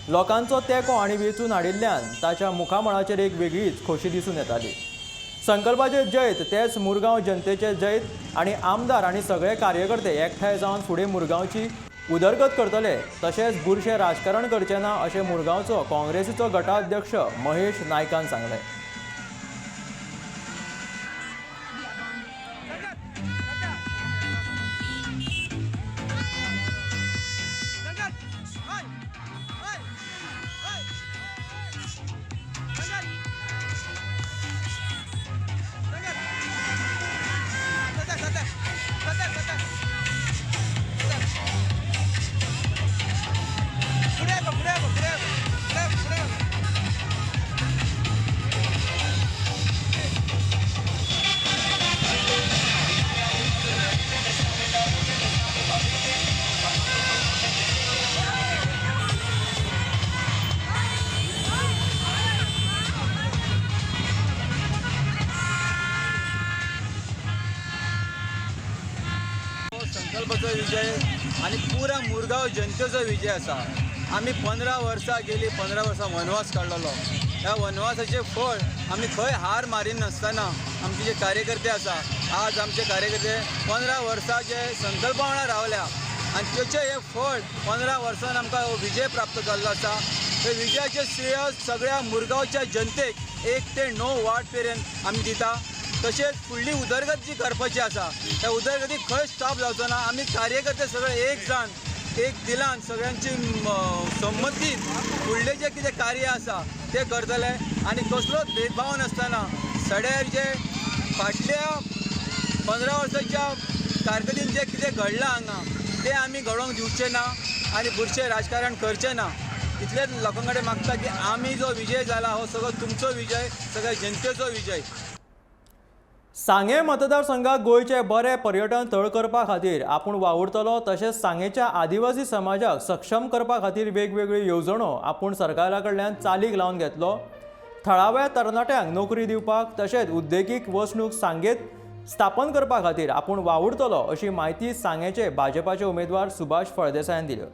लोकांचो तेंको आनी वेंचून हाडिल्ल्यान ताच्या मुखामळाचेर एक वेगळीच खोशी दिसून येताली. संकल्पाचे जैत तेच मुरगांव जनतेचे जैत आनी आमदार आनी सगळे कार्यकर्ते एकठांय जावन फुडें मुरगांवची उदरगत करतले तशेंच बुरशें राजकारण करचे ना अशें मुरगांवचो काँग्रेसीचो गटाध्यक्ष महेश नायकान सांगलें. संकल्पाचो विजय आनी पुरा मुरगांव जनतेचो विजय आसा. आमी 15 वर्सां गेली, 15 वर्सां वनवास काडलेलो. ह्या वनवासाचें फळ आमी खंय हार मारिनासतना आमचे जे कार्यकर्ते आसा, आज आमचे कार्यकर्ते 15 वर्सां जे संकल्पा वांगडा रावल्या आनी तेचें हें फळ 15 वर्सान आमकां हो विजय प्राप्त जाल्लो आसा. हे विजयाचें श्रेय सगळ्या मुरगांवच्या जनतेक 1 ते 9 वार्ड मेरेन आमी दिता. तशेंच फुडली उदरगत जी करपाची आसा त्या उदरगतीक खंय स्टॉप जावचो ना. आमी कार्यकर्ते सगळे एक जावन एक दिलान सगळ्यांची संमतीन फुडलें जें कितें कार्य आसा तें करतले आनी कसलोच भेदभाव नासतना सड्यार जे फाटल्या 15 वर्सांच्या कारकिर्दीन जें कितें घडलां हांगा तें आमी घडोवंक दिवचें ना आनी बुरशें राजकारण करचें ना. इतलेंच लोकां कडेन मागता की आमी जो विजय जाला हो सगळो तुमचो विजय, सगळ्या जनतेचो विजय. सांगें मतदारसंघाक गोंयचें बरें पर्यटन थळ करपा खातीर आपूण वावुरतलो तशेंच सांगेच्या आदिवासी समाजाक सक्षम करपा खातीर वेगवेगळ्यो येवजणो आपूण सरकारा कडल्यान चालीक लावन घेतलो. थळाव्या तरणाट्यांक नोकरी दिवपाक तशेंच उद्देगीक वसणूक सांगेंत स्थापन करपा खातीर आपूण वावुरतलो अशी म्हायती सांगेचे भाजपाचे उमेदवार सुभाष फळदेसायान दिल्यो.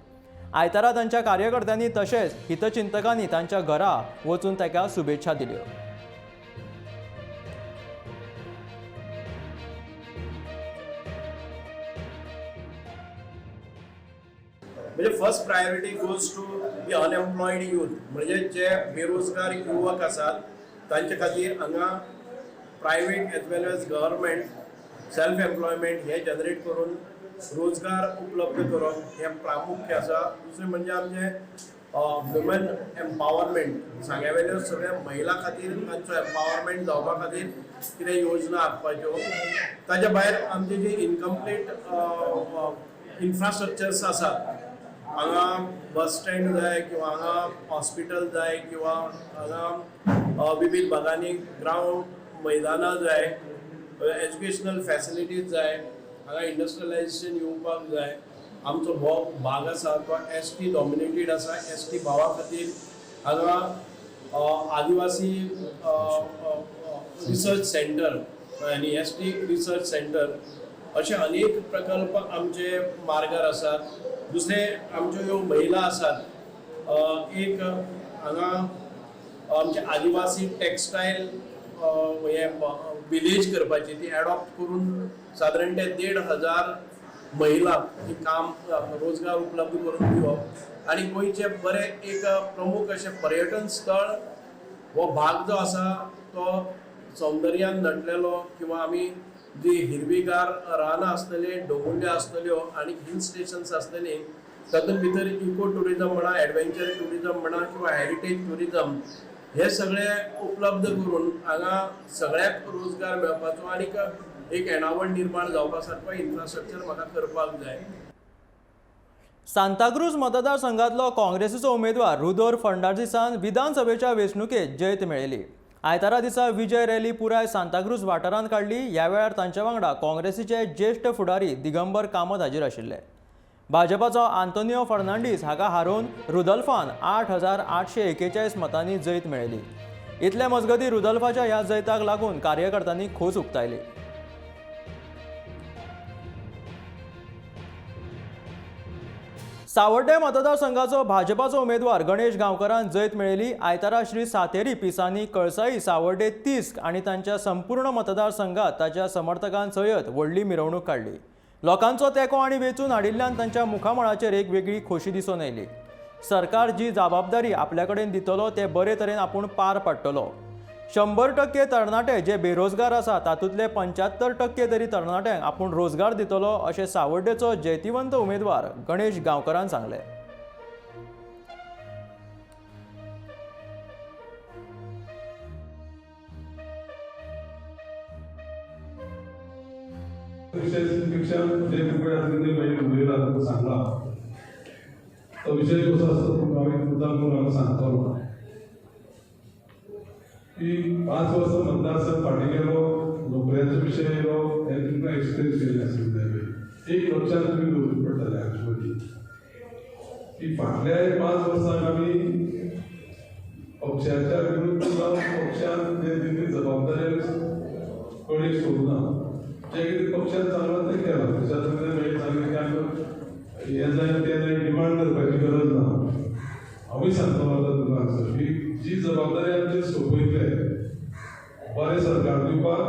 आयतारा तांच्या कार्यकर्त्यांनी तशेंच हितचिंतकांनी तांच्या घरा वचून ताका शुभेच्छा दिल्यो. म्हणजे first priority goes to the unemployed youth, म्हणजे जे बेरोजगार युवक आसात तांचे खातीर हांगा private as well as government self employment हे जनरेट करून रोजगार उपलब्ध करप हें प्रामुख्य आसा. दुसरें म्हणजे आमचें वुमेन एम्पावरमेंट, सांग्या वयल्यो सगळ्या महिला खातीर तांचो एम्पावरमेंट जावपा खातीर कितें योजना आंखपाच्यो. ताच्या भायर आमचे जे इनकम्प्लीट इन्फ्रास्ट्रक्चर्स आसात, हांगा बस स्टँड जाय किंवा हांगा हॉस्पिटल जाय किंवा हांगा विविध भागांनी ग्रावंड मैदानां जाय, एज्युकेशनल फॅसिलिटीज जाय, हांगा इंडस्ट्रियलायझेशन येवपाक जाय. आमचो हो भाग आसा तो एस टी डॉमिनेटेड आसा. एस टी भावा खातीर हांगा आदिवासी रिसर्च सेंटर आनी एस टी रिसर्च सेंटर अशे अनेक प्रकल्प आमचे मार्गार आसात. दुसरे आमच्यो ह्यो महिला आसात, एक हांगा आमचे आदिवासी टेक्सटायल हे विलेज करपाची ती एडॉप्ट करून सादारण ते 1500 महिला ही काम रोजगार उपलब्ध करून दिवप आनी गोंयचें बरें एक प्रमुख अशें पर्यटन स्थळ हो भाग जो आसा तो सौंदर्यान नटलेलो किंवा आमी जी हिरवीगार रानां आसतली, दोंगुल्ल्यो आसतल्यो आनी हिल स्टेशन्स आसतली, तातूंत भितर इको ट्युरिजम म्हणा, एडवेंचर ट्युरिजम म्हणा किंवा हेरिटेज ट्युरिजम हे सगळे उपलब्ध करून हांगा सगळ्याक रोजगार मेळपाचो आनीक एक येणावळ निर्माण जावपा सारको इन्फ्रास्ट्रक्चर म्हाका करपाक जाय. सांताक्रूज मतदारसंघातलो काँग्रेसीचो उमेदवार रुदोर फर्नांडीसान विधानसभेच्या वेंचणुकेत जैत मेळयली. आयतारा दिसा विजय रॅली पुराय सांताक्रूज वाठारांत काडली. ह्या वेळार तांच्या वांगडा काँग्रेसीचे ज्येश्ठ फुडारी दिगंबर कामत हाजीर आशिल्ले. भाजपाचो आंतोनियो फर्नांडीस हाका हारोवन रुदल्फान 8,841 मतांनी जैत मेळयली. इतले मजगतीं रुदल्फाच्या ह्या जैताक लागून कार्यकर्त्यांनी खोस उक्तायली. सावड्डे मतदारसंघाचो भाजपाचो उमेदवार गणेश गांवकरान जैत मेळयली. आयतारा श्री सातेरी पिसानी कळसाई सावड्डे तिस्क आनी तांच्या संपूर्ण मतदारसंघात ताच्या समर्थकां सयत व्हडली मिरवणूक काडली. लोकांचो तेंको आनी वेंचून हाडिल्ल्यान तांच्या मुखामळाचेर एक वेगळी खोशी दिसून आयली. सरकार जी जबाबदारी आपल्या कडेन दितलो ते बरे तरेन आपूण पार पाडटलो. 100% तरणाटे जे बेरोजगार आसा तातूंतले 75% तरी तरणाट्यांक आपूण रोजगार दितलो अशें सावड्डेचो जैतिवंत उमेदवार गणेश गांवकरान सांगलें. विशेष जे तुमकां सांगला तो विशय कसो आसता तुमकां हांवें मुद्दाम करून हांगा सांगतलो की 5 वर्सां मतदारसंघ फाटीं गेलो, नोकऱ्यांचो विशय येयलो, हें तुमकां एक्सप्लेन केल्लें आसूंक जाय. एक लक्षांत तुमी दवरचें पडटलें एक्चुअली की फाटल्या 5 वर्सांक आमी पक्षाच्या विरुद्ध जावन पक्षान जे दिल्ली जबाबदारी कडेक सोडूना, जें कितें पक्षान सांगलां तें केलां. तशें तुमी सांगलें की आमकां हें जाय तें जाय डिमांड करपाची गरज ना. हांवूय सांगतलो आतां तुमकां हांगसर की जी जबाबदारी आमचेर सोंपयतले बरें सरकार दिवपाक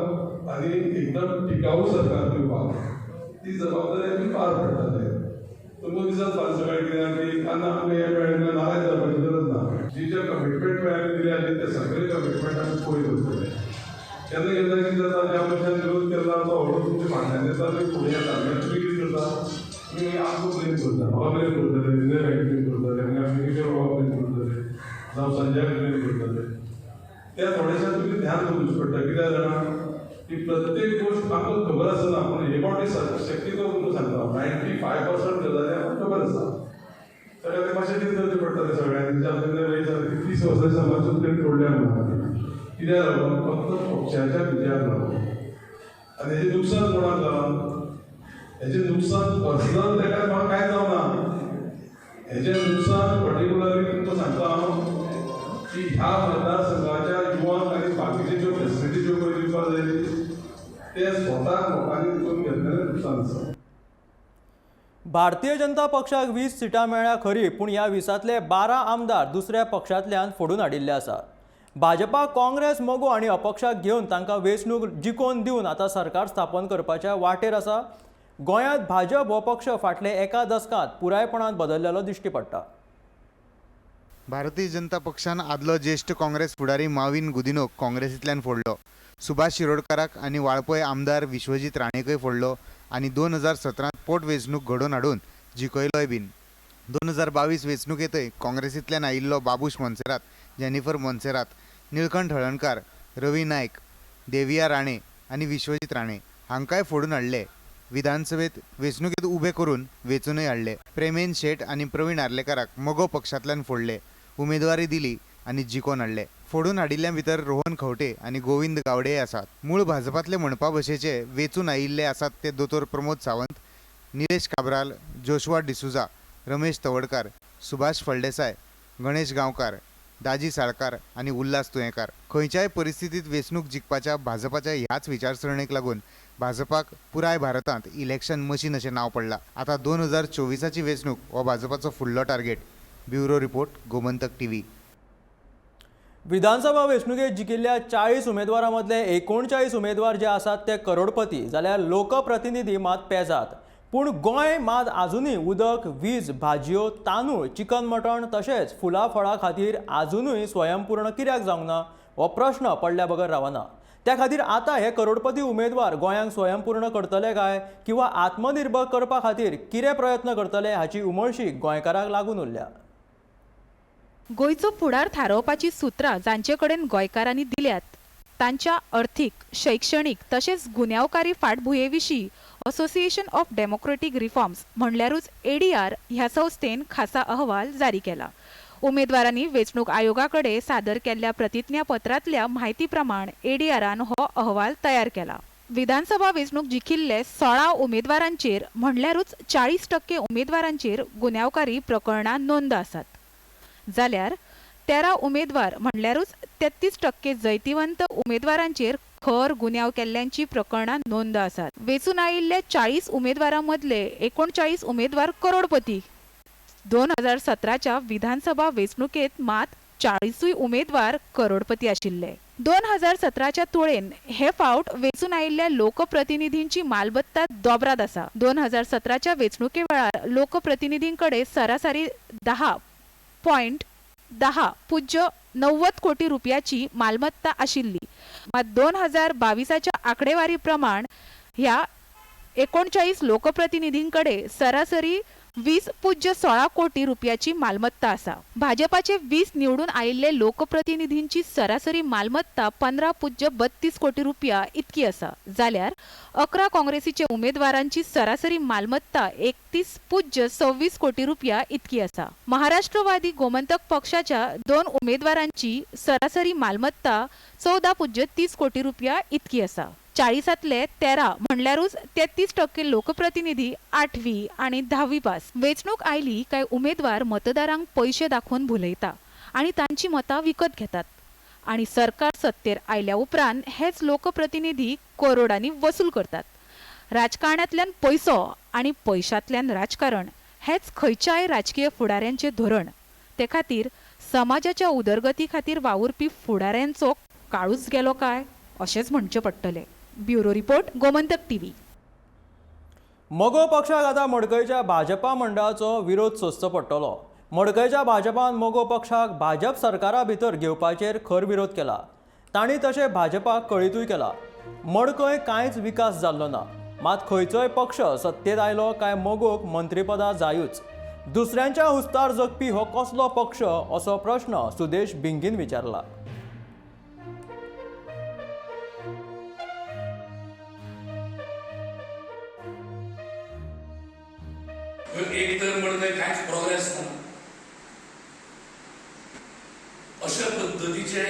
आनी एकदम टिकाऊ सरकार दिवपाक, ती जबाबदारी आमी पार पडटले. तुमकां दिसत फाल्यां सकाळीं कितें की आनी आमकां हें मेळना, नाराज जावपाची गरज ना. जी जे कमिटमेंट आमी दिली आनी ते सगळे कमिटमेंट आमी पयर दवरतले. केन्ना केन्ना कितें जाता, ज्या मनशान विरोध केला तो हळू तुमच्या फाटल्यान येता, तुमी फुडें येता. मागीर तुमी कितें करता, तुमी आमकां ब्लेम करता, म्हाका ब्लेम करतले, विजय भाईक ब्लेम करतले, मागीर आमचे किशोर बाबा ब्लेम करतले, जावं संजयाक ब्लेम करतले. त्या थोडेशें तुमी ध्यान दवरचें पडटा. कित्याक जाणा की प्रत्येक गोश्ट आमकां खबर आसना, पूण हे फावटी शक्यतो तुमकां सांगता 95% गजाली आमकां खबर आसा. त्या खातीर मातशें कितें करचें पडटलें सगळ्यांनी. जशें आमचे वयर 30 वर्सां समाज तेणी तोडल्या म्हणून कित्याक लागून, फक्त पक्षाच्या विजयाक लागून. आनी हेजें नुकसान कोणाक जालां, हेजें नुकसान पर्सनल ताका म्हाका कांय जावना. हेजें नुकसान पर्टिक्युलरली तुमकां सांगता हांव की ह्या मतदारसंघाच्या युवांक आनी बाकीचे ज्यो फेसिलिटी ज्यो पळय दिवपाक जाय ते स्वताक लोकांनी करून घेतलेलें नुकसान आसा. भारतीय जनता पक्षाक 20 सिटां मेळ्ळ्या खरी, पूण ह्या 20तांतले 12 आमदार दुसऱ्या पक्षांतल्यान फोडून हाडिल्ले आसात. भाजपा, काँग्रेस, मगो आनी अपक्षाक घेवन तांकां वेंचणूक जिखोवन दिवन आतां सरकार स्थापन करपाच्या वाटेर आसा. गोंयांत भाजप हो पक्ष फाटले एका दसकांत पुरायपणान बदललेलो दिश्टी पडटा. भारतीय जनता पक्षान आदलो ज्येश्ठ काँग्रेस फुडारी माविन गुदिनोक काँग्रेसींतल्यान फोडलो. सुभाष शिरोडकाराक आनी वाळपय आमदार विश्वजीत राणेकय फोडलो आनी 2017 पोटवेंचणूक घडोवन हाडून जिखयलोय बीन. 2022 वेंचणुकेंतय काँग्रेसींतल्यान आयिल्लो बाबूश मोन्सेरात, जेनिफर मोन्सेरात, निळकंठ हळर्णकार, रवी नायक, देविया राणे आनी विश्वजीत राणे हांकांय फोडून हाडले. विधानसभेत वेंचणुकेंत उबे करून वेंचूनय हाडले. प्रेमेन शेट आनी प्रवीण आर्लेकाराक मगो पक्षांतल्यान फोडले, उमेदवारी दिली आनी जिखोवन हाडले. फोडून हाडिल्ल्या भितर रोहन खंवटे आनी गोविंद गावडेय आसात. मूळ भाजपांतले म्हणपा भशेचे वेंचून आयिल्ले आसात ते दोतोर प्रमोद सावंत, निलेश काब्राल, जोशुआ डिसुजा, रमेश तवडकार, सुभाष फळदेसाय, गणेश गांवकार, दाजी साळकार आनी उल्हास तुयेंकार. खंयच्याय परिस्थितीत वेंचणूक जिखपाच्या भाजपाच्या ह्याच विचारसरणेक लागून भाजपाक पुराय भारतांत इलेक्शन मशीन अशें नांव पडलां. आतां 2024ची वेंचणूक हो भाजपाचो फुडलो target. Bureau report, Gomantak TV. विधानसभा वेंचणुकेत जिखिल्ल्या 40 उमेदवारां मदले 39 उमेदवार जे आसात ते करोडपती, जाल्यार लोकप्रतिनिधी मात पेजात. पूण गोंय मात आजुनूय उदक, वीज, भाजयो, तांदूळ, चिकन, मटण तशेंच फुलां फळां खातीर आजुनूय स्वयंपूर्ण कित्याक जावंक ना हो प्रश्न पडल्या बगर रावना. त्या खातीर आतां हे करोडपती उमेदवार गोंयांक स्वयंपूर्ण करतले काय किंवा आत्मनिर्भर करपा खातीर कितें प्रयत्न करतले हाची उमळशीक गोंयकारांक लागून उरल्या. गोंयचो फुडार थारोवपाची सूत्रां जांचे कडेन गोंयकारांनी दिल्यात तांच्या अर्थीक, शैक्षणीक तशेंच गुन्यांवकारी फाटभुंये विशीं असोसिएशन ऑफ डेमोक्रेटीक रिफॉर्म्स म्हणल्यारूच एडीआर ह्या संस्थेन खासा अहवाल जारी केला. उमेदवारांनी वेंचणूक आयोगा कडेन सादर केल्ल्या प्रतिज्ञापत्रांतल्या म्हायती प्रमाण एडीआरान हो अहवाल तयार केला. विधानसभा वेंचणूक जिखिल्ले 16 उमेदवारांचेर म्हणल्यारूच 40% उमेदवारांचेर गुन्यांवकारी प्रकरणां नोंद आसात, जाल्यार 13 उमेदवार म्हणल्यारूच 33% जैतिवंत उमेदवारांचेर खर गुन्यांव केल्ल्यांची प्रकरणां नोंद आसात. वेंचून आयिल्ल्या 40 उमेदवारां मदले 39 उमेदवार करोडपती. 2017च्या विधानसभा वेंचणुकेंत मात 40 उमेदवार करोडपती आशिल्ले. 2017च्या तुळेन हे फावट वेंचून आयिल्ल्या लोकप्रतिनिधींची मालमत्ता दोबराद आसा. 2017च्या वेंचणुके वेळार लोकप्रतिनिधीं कडेन सरासरी 10.10 90 कोटी रुपयाची मालमत्ता आशिल्ली. मात 2022च्या आंकडेवारी प्रमाण ह्या 39 लोकप्रतिनिधीं कडेन सरासरी 20.16 कोटी रुपयाची मालमत्ता आसा. भाजपाचे 20 निवडून आयिल्ले लोकप्रतिनिधींची सरासरी मालमत्ता 15.32 कोटी रुपया इतकी आसा, जाल्यार 11 काँग्रेसीचे उमेदवारांची सरासरी मालमत्ता 31.26 कोटी रुपया इतकी आसा. महाराष्ट्रवादी गोमंतक पक्षाच्या 2 उमेदवारांची सरासरी मालमत्ता 14.30 कोटी रुपया इतकी आसा. 40तले 13 म्हणल्यारूच 33% लोकप्रतिनिधी 8वी आनी 10वी पास. वेंचणूक आयली काय उमेदवार मतदारांक पयशे दाखोवन भुलयता आनी तांची मतां विकत घेतात आनी सरकार सत्तेर आयल्या उपरांत हेच लोकप्रतिनिधी करोडांनी वसूल करतात. राजकारणांतल्यान पयसो आनी पयशांतल्यान राजकारण हेच खंयच्याय राजकीय फुडाऱ्यांचें धोरण. ते खातीर समाजाच्या उदरगती खातीर वावुरपी फुडाऱ्यांचो काळूच गेलो काय अशेंच म्हणचें पडटलें. Bureau report, Gomantak TV. मगो पक्षाक आतां मडकयच्या भाजपा मंडळाचो विरोध सोंसचो पडटलो. मडकयच्या भाजपान मगो पक्षाक भाजप सरकारा भितर घेवपाचेर खर विरोध केला. तांणी तशें भाजपाक कळीतूय केला. मडकय कांयच विकास जाल्लो ना, मात खंयचोय पक्ष सत्तेत आयलो काय मगोक मंत्रीपदां जायूच. दुसऱ्यांच्या हुस्तार जगपी हो कसलो पक्ष असो प्रश्न सुदेश भिंगीन विचारला. एक तर मडकय कांयच प्रोग्रेस ना, अशा पद्दतीचे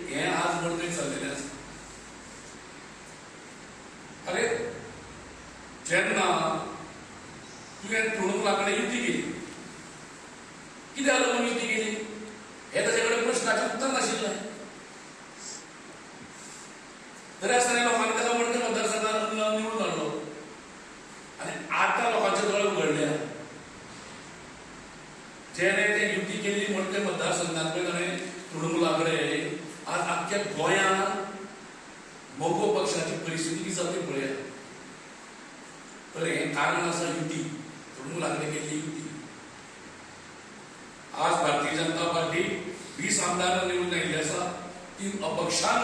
हे आज मडकय चल्लेलें आसा. अरे जेन्ना तुवें तृणमूला कडेन युती केली, कित्याक लागून युती केली हे ताचे कडेन प्रश्नाचें उत्तर नाशिल्लें. तरी आसतना लोकांनी ताका मडकय मतदारसंघात निवडून हाडलो आनी आतां लोकांचे दोळे उगडले. जेणे ते युती केल्ली मडकय मतदारसंघात पळय ताणें तृणमूला कडेन, आज आख्ख्या गोंयांत मगो पक्षाची परिस्थिती कितें जाता ती पळयात. तर हें कारण आसा युती, तृणमूला कडेन केल्ली युती. आज भारतीय जनता पार्टी 20 आमदार निवडून आयिल्ले आसा, 3 अपक्षान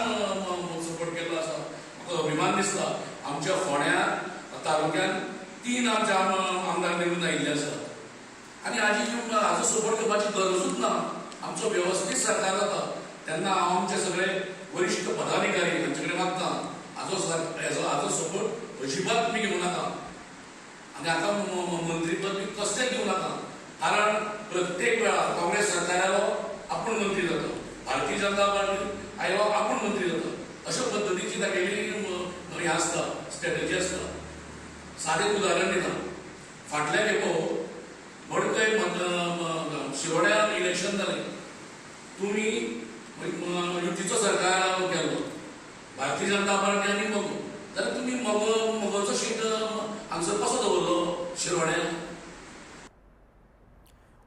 सपोर्ट केल्लो आसा. म्हाका अभिमान दिसता आमच्या फोंड्या तालुक्यान 3 आमचे आमदार निवडून आयिल्ले आसात आनी हाजो सपोर्ट करपाची गरजूच ना. आमचो वेवस्थीत सरकार जाता तेन्ना हांव आमचे सगळे वरिश्ठ पदाधिकारी हांचे कडेन मागता, हाजो सपोर्ट अजिबात तुमी घेवं नाका आनी हाका मंत्रीपद बी कसलेंच दिवं नाका. कारण प्रत्येक वेळा काँग्रेस सरकार आयलो आपूण मंत्री जाता, भारतीय जनता पार्टी आयलो आपूण मंत्री जाता, अशा पद्दतीची तागेली हें आसता, स्ट्रेटजी आसता. सादें उदाहरण दिता, फाटल्या खेपो मडकय शिरोड्या इलेक्शन जालें, तुमी युतीचो सरकार केल्लो, भारतीय जनता पार्टी आनी मगो, जाल्यार तुमी मगोचो शीट हांगसर कसो दवरलो शिरोड्या?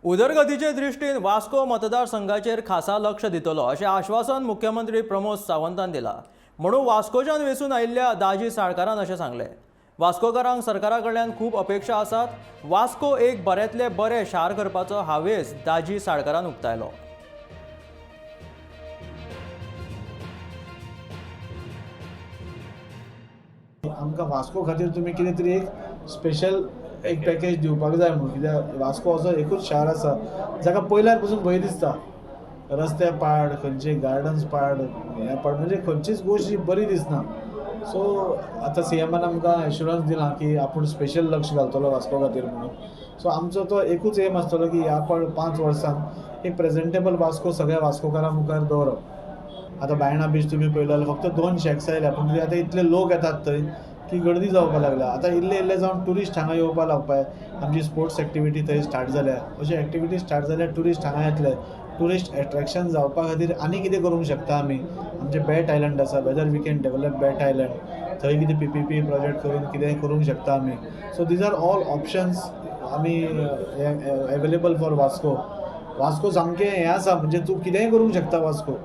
उदरगतीचे दृश्टीन वास्को मतदारसंघाचेर खासा लक्ष दितलो अशें आश्वासन मुख्यमंत्री प्रमोद सावंतान दिलां. म्हणून वास्कोच्यान वेंचून आयिल्ल्या दाजी साळकारान अशें सांगलें. वास्कोकारांक सरकारा कडल्यान खूब अपेक्षा आसात. वास्को एक बऱ्यांतलें बरें शार करपाचो हावेस दाजी साळकारान उक्तायलो. आमकां वास्को खातीर तुमी कितें तरी एक स्पेशल एक पॅकेज दिवपाक जाय म्हणून, कित्याक वास्को असो एकूच शार आसा जाका पयल्यार पसून भंय दिसता. रस्ते पाड, खंयचे गार्डन्स पाड, हें पाड, म्हणजे खंयचीच गोश्ट जी बरी दिसना. सो आतां सीएमान आमकां एश्युरन्स दिलां की आपूण स्पेशल लक्ष घालतलो वास्को खातीर म्हणून. सो आमचो तो एकूच एम आसतलो की ह्या 5 वर्सांत एक प्रेजेंटेबल वास्को सगळ्या वास्कोकारां मुखार दवरप. आतां बायणा बीच तुमी पळयलो जाल्यार फक्त 2 शॅक्स आयल्या, पूण तरी आतां इतले लोक येतात थंय की गर्दी जावपाक लागल्या. आतां इल्ले इल्ले जावन ट्युरिस्ट हांगा येवपाक लागपाय, आमची स्पोर्ट्स एक्टिविटी थंय स्टार्ट जाल्या. अश्यो एक्टिविटी स्टार्ट जाल्यार ट्युरिस्ट हांगा येतले. ट्युरिस्ट एट्रेक्शन जावपा खातीर आनी कितें करूंक शकता आमी. आमचें बॅट आयलंड आसा, whether we can develop Bat Island, थंय कितें PPP project करून कितें करूंक शकता आमी. So these are all options आमी एवेलेबल फॉर वास्को. वास्को सामकें हें आसा, म्हणजे तूं कितेंय करूंक शकता वास्को.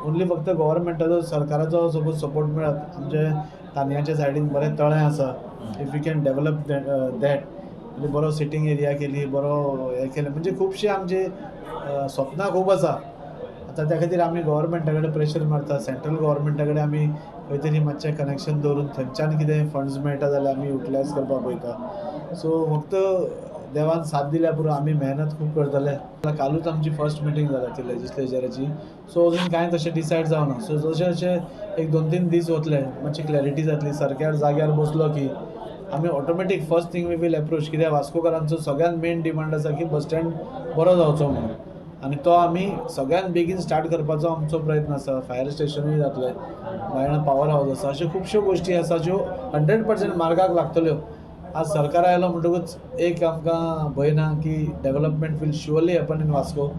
ओन्ली फक्त गव्हर्मेंटाचो, सरकाराचो सपोज सपोर्ट मेळत. आमचे तानयाच्या सायडीन बरें तळें आसा, if you can develop that, म्हणजे बरो सिटींग एरिया केली, बरो हें केलें, म्हणजे खुबशे आमचे स्वप्नां खूब आसा. आतां त्या खातीर आमी गव्हर्मेंटा कडेन प्रेशर मारता, सेंट्रल गव्हर्मेंटा कडेन आमी खंय तरी मातशें कनेक्शन दवरून थंयच्यान कितें फंड्स मेळटा जाल्यार आमी युटिलायज करपाक पळयता. सो फक्त देवान साथ दिल्या पुरो, आमी मेहनत खूब करतले. कालूच आमची फर्स्ट मिटींग जाल्या ती लेजिस्लेचराची. सो अजून कांय तशें डिसायड जावना. सो जशें जशें 1-2-3 दीस वतले मातशी क्लॅरिटी जातली, सरकार जाग्यार बसलो की आमी automatic first thing we will approach. कित्याक वास्कोकारांचो सगळ्यांत मेन डिमांड आसा की बस स्टँड बरो जावचो म्हणून, आनी तो आमी सगळ्यांत बेगीन स्टार्ट करपाचो आमचो प्रयत्न आसा. फायर स्टेशनूय जातलें, बायणा पावर हावज आसा, अश्यो खुबश्यो गोश्टी आसा ज्यो 100% मार्गाक लागतल्यो. आज सरकार आयलो म्हणटकूच एक आमकां भंय ना की development will surely happen in Vasco.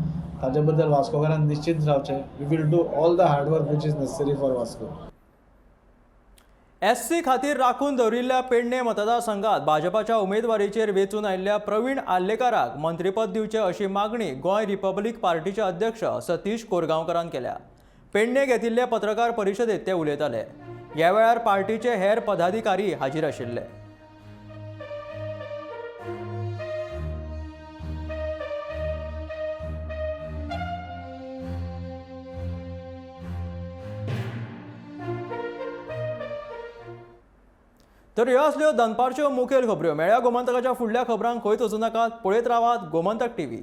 ताजे बद्दल वास्कोकारान निश्चित रावचें. We will do all the hard work which is necessary for Vasco. SC खातीर राखून दवरिल्ल्या पेडणे मतदारसंघात भाजपाच्या उमेदवारीचेर वेंचून आयिल्ल्या प्रवीण आर्लेकाराक मंत्रीपद दिवचें अशी मागणी गोंय रिपब्लीक पार्टीचे अध्यक्ष सतीश कोरगांवकारान केल्या. पेडणे घेतिल्ले पत्रकार परिशदेंत ते उलयताले. ह्या वेळार पार्टीचे हेर पदाधिकारी हाजीर आशिल्ले. तर ह्यो आसल्यो दनपारच्यो मुखेल खबऱ्यो. मेळ्या गोमंतकाच्या फुडल्या खबरांक खंयच वचूं नाकात, पळयत रावात गोमंतक टीव्ही.